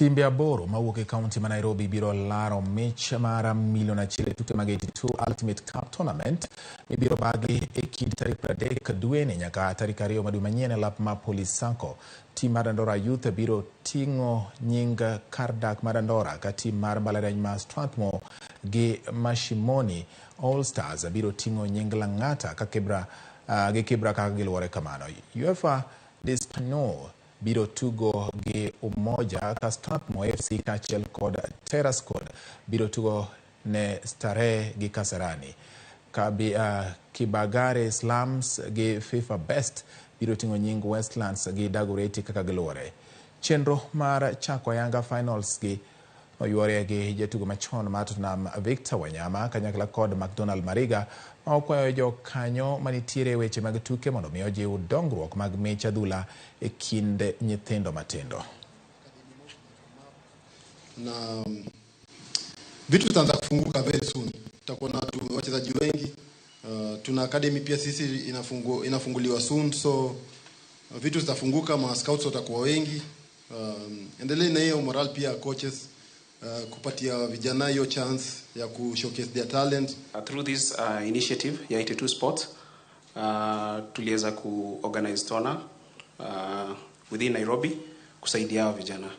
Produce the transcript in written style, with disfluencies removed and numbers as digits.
Timbe 8 mawuok e kaunti ma Nairobi biro laro mich mar milion 1 e tuke mag 82 Ultimate Cup Tournament mibiro bagi e kind tarik 30 dweni nyaka tarik 2 ma dwe manyien e lap ma Police Sacco. Tim mar Dandora Youth biro ting'o nying kar dak mar Dandora ka tim mar mbalariany ma Strathmore gi Mashimoni All Stars biro ting'o nying Lang'ata ka Kibra gi Kibra kaka giluwore kamano. UEFA D'Espanol biro tugo gi Umoja ka Strathmore FC kaachiel kod Terrascode biro tugo ne Starehe gi Kasarani. Kibagare Slums gi FIFA Best biro ting'o nying Westlands gi Dagoretti kaka giluwore. Chenro mar chako ayanga finals gi oyuore gi jatugo machon mar Tottenham Victor Wanyama kanyakla kod McDonald Mariga ma okwayo jokanyo manitiere e weche mag tuke mondo mi ojiw dongruok mag mich adhula e kind nyithindo matindo. Na vitu vitaanza kufunguka very soon. Tutakuwa na watu wachezaji wengi. Tuna academy pia sisi inafunguliwa soon, so vitu zitafunguka, ma scouts watakuwa wengi. Endelee na hiyo moral pia coaches, kupatia vijana hiyo chance ya ku showcase their talent. Through this initiative ya 82 Sports, tuliweza ku organize tourna within Nairobi kusaidia hao vijana.